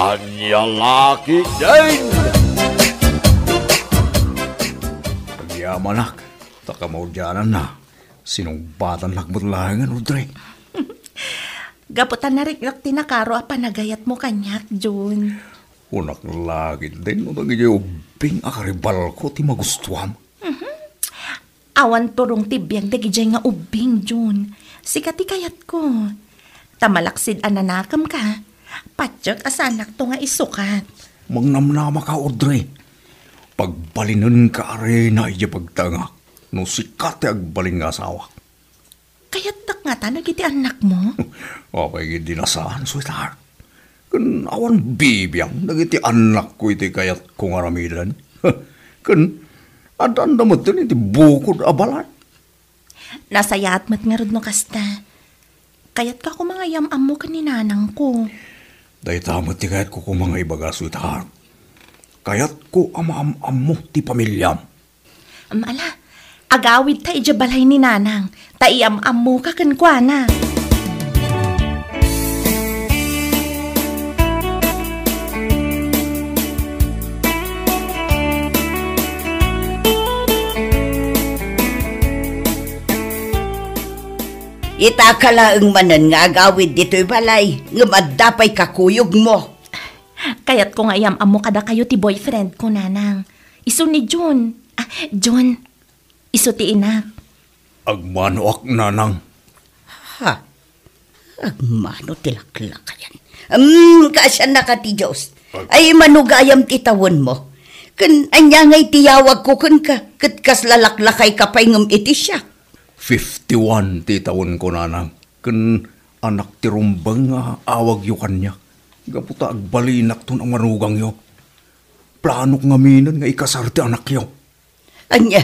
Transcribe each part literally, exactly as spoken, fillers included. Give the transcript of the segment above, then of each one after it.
Ania la ketdin? Agyamanak, ta kamaudiananna, sinungbatannak met laengen, Audrey. Gapu ta nariknak ti nakaro a panagayatmo kaniak, Jun. Kunak la ketdin no dagiti ubbing a karibalko ti magustuam. Mhm. Awan turong ti biag dagidiay nga ubbing, Jun. Sika ti kayatko. Ta malaksid a nanakemka, patiek a saanakto nga isukat. Mangnamnamaka, Audrey. Pagbalinenka a reyna idiay pagtaengak no sika ti agbalin nga asawak. Kayatdak ngata dagiti annakmo? Apay ketdi a saan, sweetheart? Ken awan bibiang dagiti annakko iti kayatko nga aramiden. Ken addaanda metten iti bukod a balay. Nasayaat met ngarud no kasta. Kayatka koma nga iyam-ammo ken ni nanangko. Dayta met ti kayatko koma nga ibaga, sweetheart. Kayatko a maam-ammo ti pamiliam. Ala, agawidta idiay balay ni nanang, ta iyam-ammoka kenkuana. Itaka laeng manen nga agawid ditoy balay, ngem adda pay kakuyogmo. Kayatko nga iyam-ammo kadakayo ti boyfriend ko, nanang. Isu ni Jun. Ah, Jun. Isu ti inak. Agmanoak, nanang. Ha? Agmano ti laklakayan. Hmm, kaasiannaka ti Dios. Ag- Ay, mano gayam ti tawenmo. Ken ania ngay ti yawagko kenka, ket kasla laklakayka pay ngem iti siak. Fifty-one ti tawenko, nanang. Ken anak ti rumbeng nga awagyo kaniak. Gapu ta agbalinakton a manugangyo. Planok ngaminen nga ikasar ti anakyo. Ania?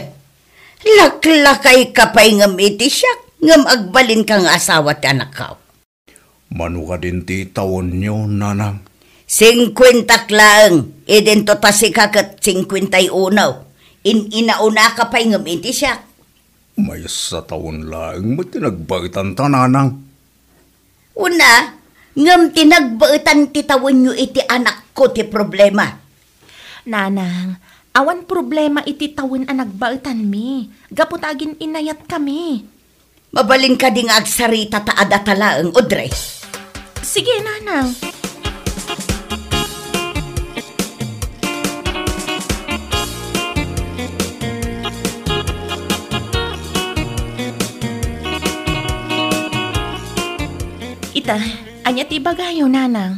Laklakayka pay ngem iti siak, ngem agbalinka nga asawa ti anakko. Mano kadin ti tawenyo, nanang? Singkuentak laeng, idinto ta sika ket singkuenta y uno. In-inaunaka pay ngem iti siak. Maysa tawen laeng met ti nagbaetanta, nanang. Una, ngem ti nagbaetan ti tawenyo iti anakko ti problema. Nanang, awan problema iti tawen a nagbaetanmi, gapu ta agin-inayatkami. Mabalin kadi nga agsarita ta adda ta laeng, Audrey? Sige, nanang. Ita, ania ti ibagayo, nanang?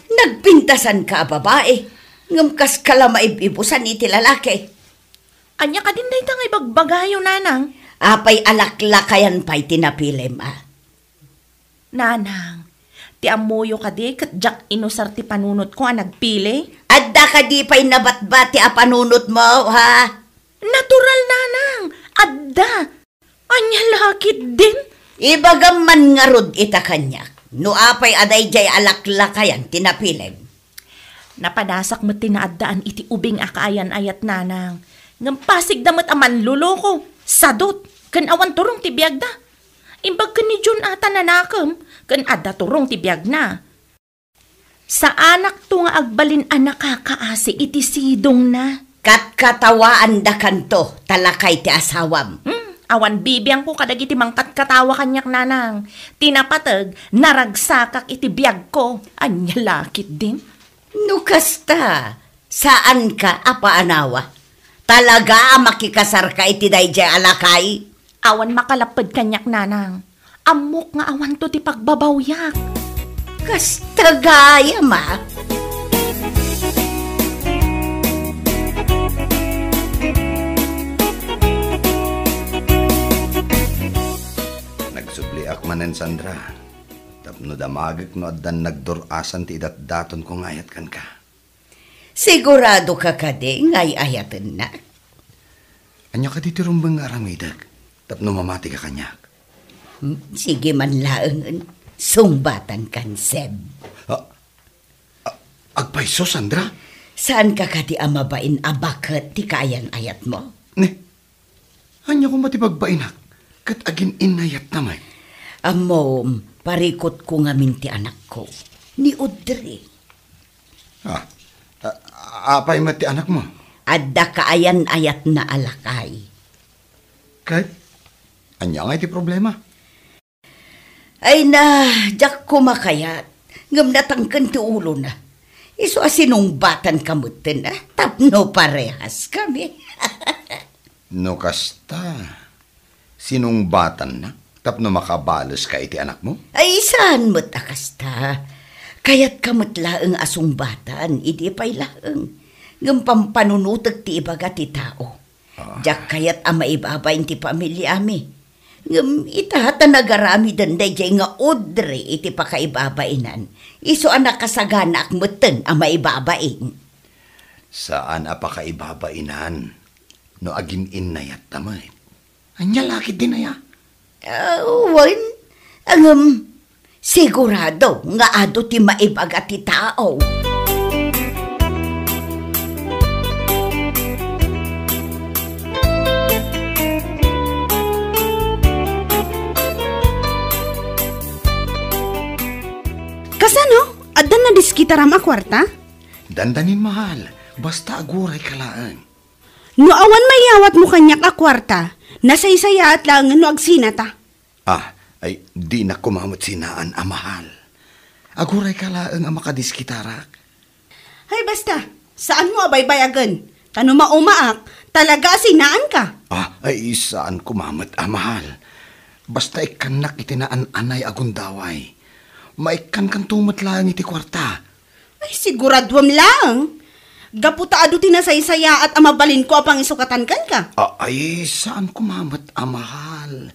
Nagpintasanka a babai, ngem kaska la maib-ibusan iti lalaki. Ania kadin dayta nga ibagbagayo, nanang? Apay a laklakayan pay ti napilim, a? Nanang, ti ammoyo kadi ket diak inusar ti panunotko a nagpili? Adda kadi pay nabatbati a panunotmo, ha? Natural, nanang. Adda. Ania la ketdin? Ibagam man ngarud ita kaniak, no apay a daydiay a laklakayan ti napilim. Napadasak met ti naaddaan iti ubing a kaayan-ayat, nanang. Ngem pasigda met a manloloko, sadut, ken awan turong ti biagda. Imbag ken ni Jun a ta nanakem, ken adda turong ti biagna. Saanakto nga agbalin a nakakaasi iti sidongna. Katkatawaandakanto, ta lakay ti asawam. Hmm, awan bibiangko kadagiti mangkatkatawa kaniak, nanang. Ti napateg, naragsakak iti biagko. Ania la ketdin? No kasta, saanka a paanawa. Talaga a makikasarka iti daydiay a lakay? Awan makalapped kaniak, nanang. Ammok nga awanto ti pagbabawyak. Kasta gayam, a? Nagsubliak manen, Sandra, tapno damagek no addan nagdur-asan ti idatdatonko nga ayat kenka. Siguradoka kadi nga ay-ayatennak? Ania kadi ti rumbeng nga aramidek tapno mamatika kaniak? Hmm, sige man laengen, sungbatankan, Seb. Ah, ah, agpayso, Sandra? Saanka kadi a mabain a baket ti kaayan-ayatmo? Ne, ania koma ti pagbainak ket agin-inayatna met? Ammom, parikutko ngamin ti anakko, ni Audrey. Ah, a-, apay met ti anakmo? Adda kaayan-ayatna a lakay. Ket, ania ngay ti problema? Ay na, diak koma kayat, ngem natangken ti ulona. Isu a sinungbatanka metten, a, tapno parehaskami. No kasta, sinungbatannak tapno makabaleska iti anakmo? Ay, saan met a kasta. Kayatka met laeng a sungbatan, idi pay laeng. Ngem pampanunotek ti ibaga ti tao. Ah. Diak kayat a maibabain ti pamiliami. Ngem ita ta nagaramiden daydiay nga udre iti pakaibabainan, isu a nakasaganaak metten a maibabain. Saan a pakaibabainan no agin-innayatta met. Ania la ketdi aya? Ah, wen, ngem sigurado nga adu ti maibaga ti tao. Kasano? Adda nadiskitaram a kuarta? Dandanin, mahal. Basta agurayka laeng. No awan mayawatmo kaniak a kuarta, nasaysayaat laengen no agsinata. Ah, ay, dinak koma met sinaan a mahal. Agurayka laeng a makadiskitarak. Ay, basta, saanmo a baybayagen. Ta no maumaak, talaga a sinaanka. Ah, ay, saan koma met a mahal. Basta ikkannak iti naan-anay a gundaway. Maikkankanto met laeng iti kuarta. Ay, siguraduem laeng. Gapu ta adu ti nasaysayaat a mabalinko a pangisukatan kenka. A-, ay, saan koma met a mahal.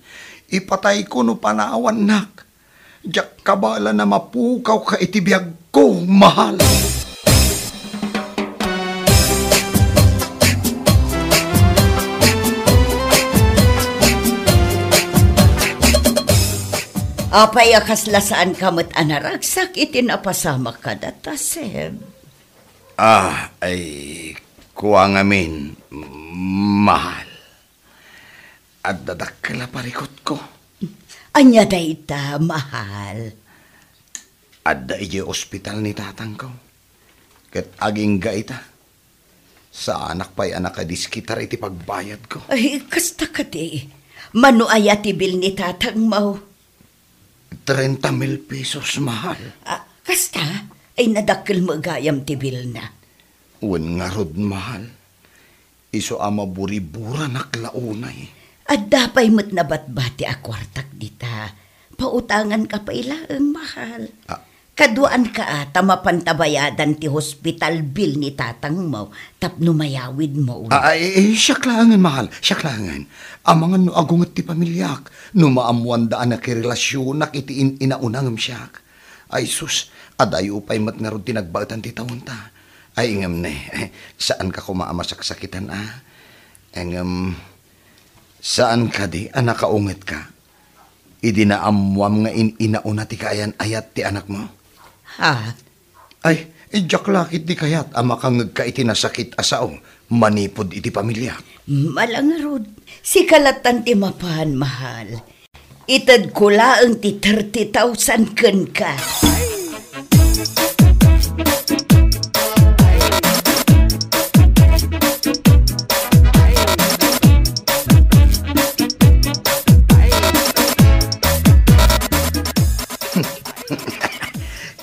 Ipatayko no panawannak. Diak kabaelan a mapukawka iti biagko, mahal. Apay a kasla saanka met a naragsak iti napasamak kadata, Seb? Ah, ay, kua ngamin, mahal. Adda dakkel a parikutko. Ania dayta, mahal? Adda idiay ospital ni tatangko. Ket agingga ita, saanak pay a nakadiskitar iti pagbayadko. Ay, kasta kadi. Mano aya ti bill ni tatangmo? Treinta mil pesos, mahal. Ah, kasta? Ay, nadakkel met gayam ti billna. Wen ngarud, mahal. Isu a maburiburanak la unay. Adda pay met nabatbati a kuartak dita. Pautanganka pay laeng, mahal. Ah. Kaduaanka a ta mapanta bayadan ti hospital bill ni tatangmo tapno mayawidmo. Ah, eh, eh, siak laengen, mahal. Siak laengen. Amangan no agunget ti pamiliak, no maammoanda a nakirelasionak iti in-inauna ngem siak. Ay sus, adayo pay met ngarud ti nagbaetan ti taonta. Ay, ngem ne, saanka koma a masaksakitan a. Ngem, saan kadi a nakaungetka idi naammoam nga in-inauna ti kaayan-ayat ti anakmo? Ha? Ay, diak la ketdi kayat a makangngegka iti nasakit a sao manipud iti pamiliak. Ala ngarud, sika lattan ti mapan, mahal. Itedko laeng ti thirty thousand kenka.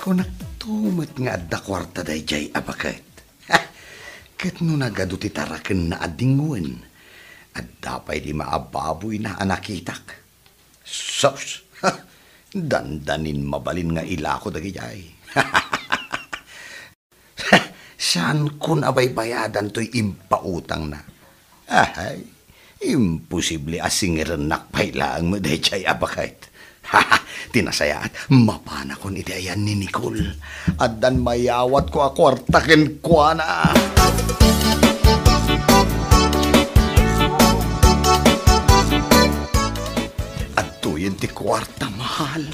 Kunakto met nga adda kuarta daydiay a baket. Ket no nagadu ti tarakenna a dingwen, adda pay di maababoyna a nakitak. Sus! Dandanin mabalin nga ilako dagidiay. Saankon a baybayadan toy impautangna. Ahay, imposible a singirennak pay laeng met daydiay a baket. Ti nasayaat, mapanakon iti ayan ni Nicole. Addan mayawatko a kuarta kenkuana. Adtoyen ti kuarta, mahal.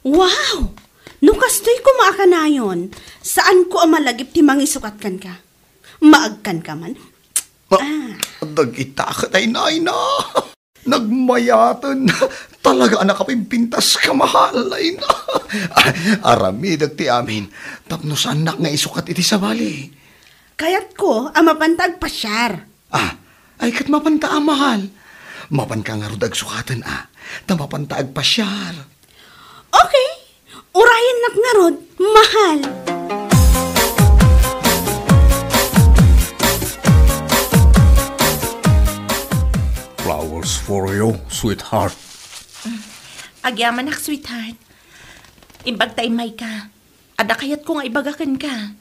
Wow! No kastoy koma a kanayon, saanko a malagip ti mangisukat kenka. Maagkanka man. Ma-, Ah. Dagita ket ay, nay na. Nagmayaten. Talaga a nakapimpintas ka, mahal. Ay, na. Aramidek ti amin. Tapno saannak nga isukat iti sabali. Kayatko a mapanta agpasiar. Ah, ay ket mapanta a, mahal. Mapanka ngarud agsukaten a, ta mapanta agpasiar. Okay, urayennak ngarud, mahal. Flowers for you, sweetheart. Agyamanak, sweetheart. Imbag ta immayka. Adda kayatko nga ibaga kenka.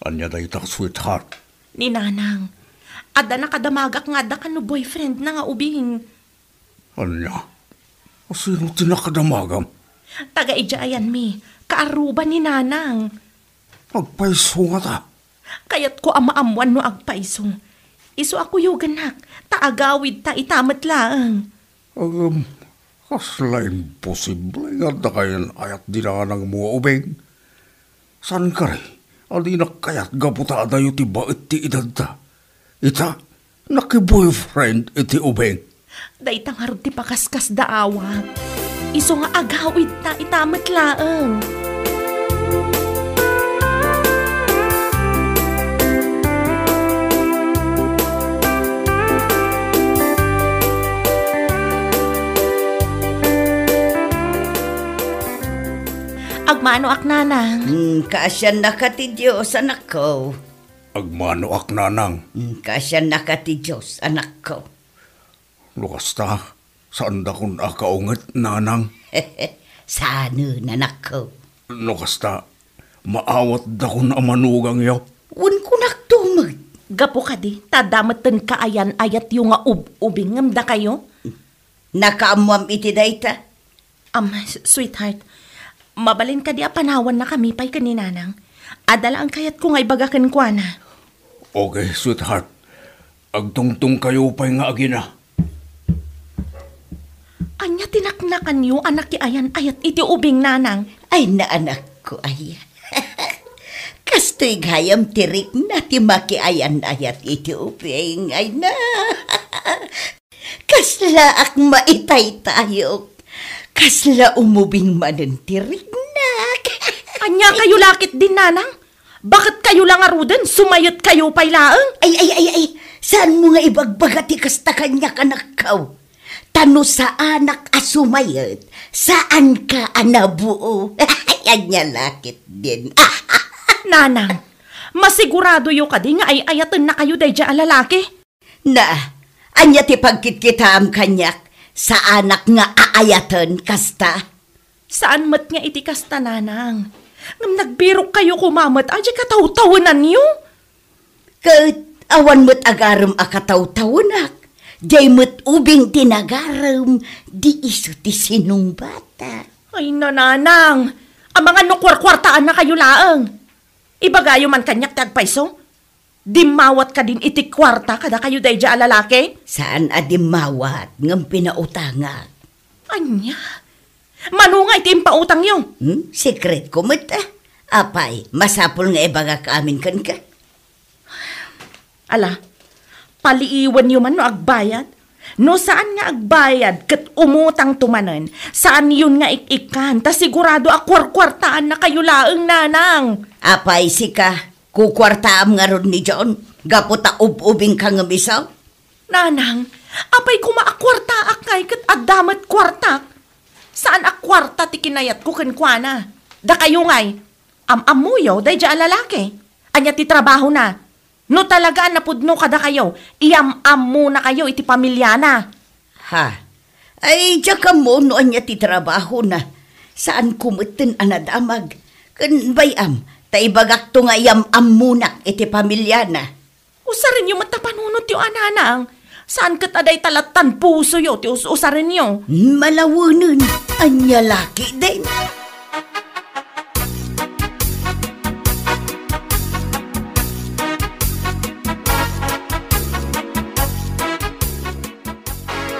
Ania dayta, sweetheart? Ni Nanang. Adda nakadamagak nga adda kano boyfriend na nga ubing. Ania? Sino ti nakadamagam? Taga idiay ayanmi. Kaarruba ni Nanang. Agpayso ngata? Kayatko a maammuan no agpayso. Isu a kuyogennak, ta agawidta ita met laeng. Agam, kasla imposible nga adda kayan-ayat di nanangmo nga ubing. Saan kari a dinak kayat gapu ta adayo ti baet ti edadda? Ita, naki-boyfriend iti ubing. Dayta ngarud ti pakaskasdaawak. Isu nga agawidta ita met laeng. Agmanoak, Nanang. Hmm, kaasiannaka ti Dios, anakko. Agmanoak, Nanang. Hmm, kaasiannaka ti Dios, anakko. No kasta, saandakon a kaunget, Nanang? Saanen, anakko. No kasta, maawatdakon a manugangyo? Wen, kunakto met. Gapu kadi, ta adda metten kaayan-ayatyo nga ub-ubing ngem dakayo? Nakaammoam iti dayta? Am, s-, sweetheart, mabalin kadi a panawannakami pay ken ni Nanang? Adda laeng kayatko nga ibaga kenkuana. Okay, sweetheart. Agtungtongkayo pay nga agina. Ania ti naknakanyo a nakiayan-ayat iti ubing, Nanang? Ay, naanakko, aya. Kastoy gayam ti rikna ti makiayan-ayat iti ubing, ay na. Kaslaak maitaytayok. Kasla umubing manen ti riknak. Ania kayo lakit din, Nanang? Baket kayo la ngaruden, sumayet kayo pay laeng? Ay, ay, ay, ay, saan mo nga ibagbaga ti kasta kaniak, anakko? Ta no saanak a sumayet, saanka a nabuo. Ay, ania lakit din. Nanang, masiguradoyo kadi nga ay-ayatenna kayo daydiay a lalaki? Na, ania ti pagkitkitaam kaniak? Saanak nga aayaten kasta? Saan met nga iti kasta, Nanang. Ngem nagbirok kayo koma met a diay katawtawenanyo. Ket awan met agarem a katawtawenak. Diay met ubing ti nagarem, di isu ti sinungbatak. Ay, Nanang, amangan no kuarkuartaanna kayo laeng. Ibagayo man kaniak ti agpayso. Dimmawat kadin iti kuarta kadakayo daydiay a lalaki? Saan a dimmawat, ngem pinautangak. Ania? Mano nga iti impautangyo? Hmm? Sekretko met, ah. Apay, masapul nga ibagak amin kenka? Ala, paliiwenyo man no agbayad. No saan nga agbayad ket umutangto manen, saanyon nga ik-ikkan, ta sigurado a kuarkuartaanna kayo laeng, Nanang. Apay, sika, kukuartaam ngarud ni John, gapu ta ub-ubingka ngem isu? Nanang, apay koma a kuartaak ngay ket adda met kuartak? Saan a kuarta ti kinayatko kenkuana. Dakayo ngay, am-ammoyo daydiay a lalaki. Ania ti trabahona? No talaga a napudno kadakayo, iyam-ammonakayo iti pamiliana. Ha? Ay, diak ammo no ania ti trabahona. Saanko metten a nadamag. Ken bay-am, ta ibagakto nga iyam-ammonak iti pamiliana. Usarenyo met ta panunotyo a, Nanang. Saan ket a dayta lattan pusoyo ti us-usarenyo? Malawenen, ania lakit din?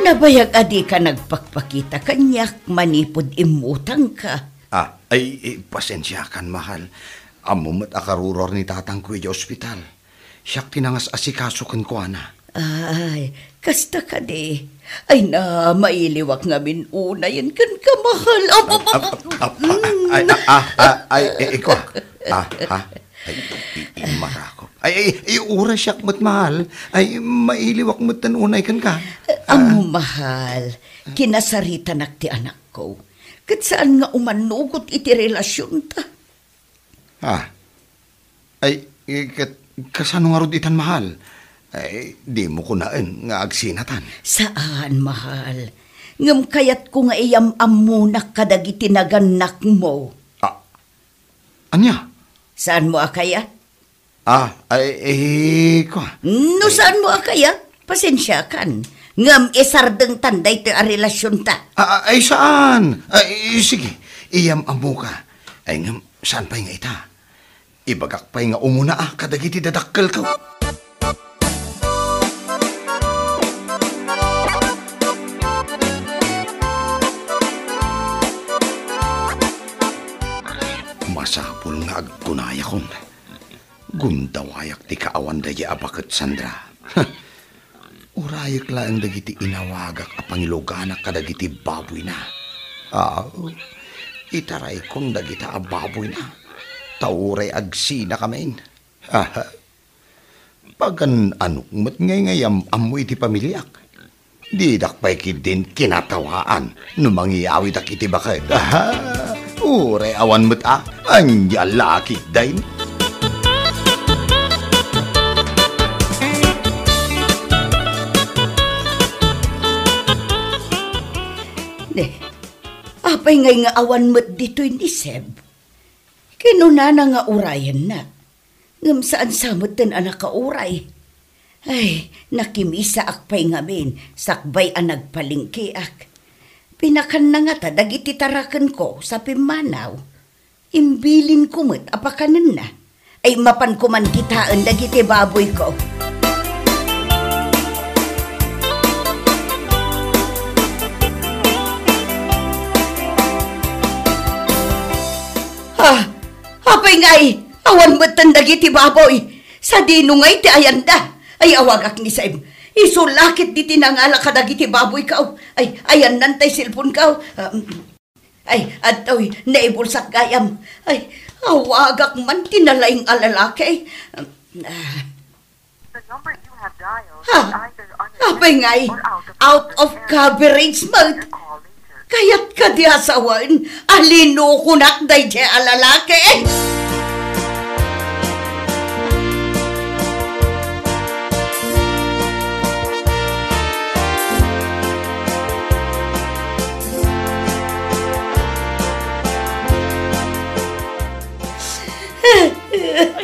Nabayag a dika nagpakpakita kaniak manipud immutangka. Ah, ay, eh, pasensiakan, mahal. Ammo met a karuror ni tatangko idiay ospital. Siak ti nangas-asikaso kenkuana. Ay, Kasta kadi. Ay na, mailiwak ngamin unayen kenka, mahal. Ap, ap, ap, ap, ap, ah, ay, ah, ah, ah, ay, eh, iko. Ah, ha? Ay, i-, i-, marakop. Ay, ay, ay, uray siak met, mahal. Ay, mailiwak met tan unay kenka. Ah. Ammo, mahal. Kinasaritanak ti anakko. Ket saan nga umanugot iti relasionta. Ah. Ay, eh, ket kasano ngarud itan, mahal? Ay, dimo kunaen nga agsinatan. Saan, mahal. Ngem kayatko nga iyam-ammonak kadagiti nagannakmo. Ah, ania? Saanmo a kayat? Ah, ay, eh, kua. No saanmo a kayat, pasensiakan. Ngem isardengtan daytoy a relasionta. Ah, ah, ay, saan? Ay, sige, iyam-ammoka. Ay, ngem saan pay nga ita? Ibagak pay nga umuna a kadagiti dadakkelko. Masapul nga agkunayakon. Gundawayak ti kaawan daydiay a baket, Sandra. Urayek laeng dagiti inawagak a pangiluganak kadagiti baboyna. Aw, itaraykon dagita a baboyna, ta uray agsinakamin. Aha. Pagan-anok met ngay nga iyam-ammo iti pamiliak. Didak pay ketdin kinatawaan no mangiyawidak iti baket. Aha. Uray awan met a, ania la ketdin? Ne, apay ngay nga awan met ditoy ni Seb? Kinunana nga urayenna. Ngem saan sa metten a nakauray. Ay, nakimisaak pay ngamin sakbay a nagpalengkeak. Pinakanna ngata dagiti tarakenko sa pimmanaw. Imbilinko met a pakanenna. Ay, mapanko man kitaen dagiti baboyko. Ah, apay ngay, awan metten dagiti baboy. Sadino ngay ti ayanda? Ay, awagak ni Seb. Isu la ketdi ti nangala kadagiti baboyko. Ay, ayanna tay cellphoneko. Um, ay, adtoy, naibulsak gayam. Ay, awagak man ti nalaing a lalaki. Um, ah. The number you have dialed Ha? is either unreachable Apay ngay, or out of out of coverage. Coverage met. Your call later. Kayat kadi a sawen a linukonak daydiay a lalaki.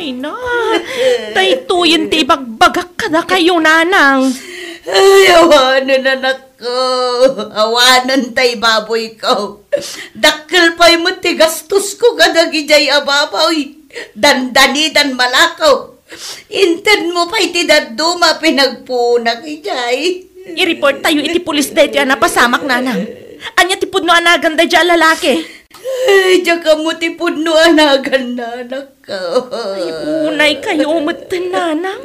Ay na, daytoyen ti ibagbagak kadakayo, nanang. Ay, awanen, anakko. Awanen tay baboyko. Dakkel pay met ti gastosko kadagijay a baboy. Dandanidan malako. Intedmo pay ti dadduma a pinagpunak idiay. I-report tayo iti pulis daytoy a napasamak, nanang. Ania ti pudno a nagan daydiay a lalaki? Ay, diak ammo ti pudno a naganna, anakko. Ay, unay kayo met, nanang.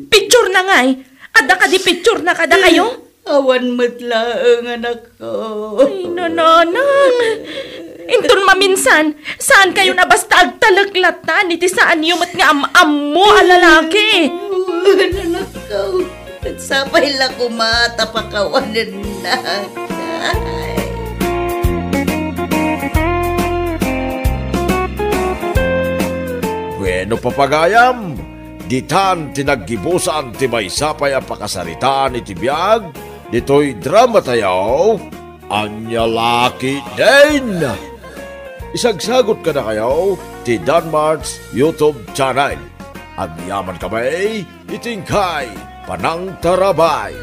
Picture na ngay. Adda kadi picture na kadakayo? Awan met laeng, anakko. Ay, nanang. Inton maminsan, saan kayo na basta agtalek latan iti saanyo met nga am-ammo a lalaki? Awan, anakko. Sapay la koma ta pakawanennak. Bueno, papagayam, ditan ti naggibusan ti maysa pay a pakasaritaan iti biag ditoy drama tayo, Ania La Ketdin. Isagsagot kadakayo ti Danmart's YouTube channel. Agyaman kami iti inkay panangtarabay.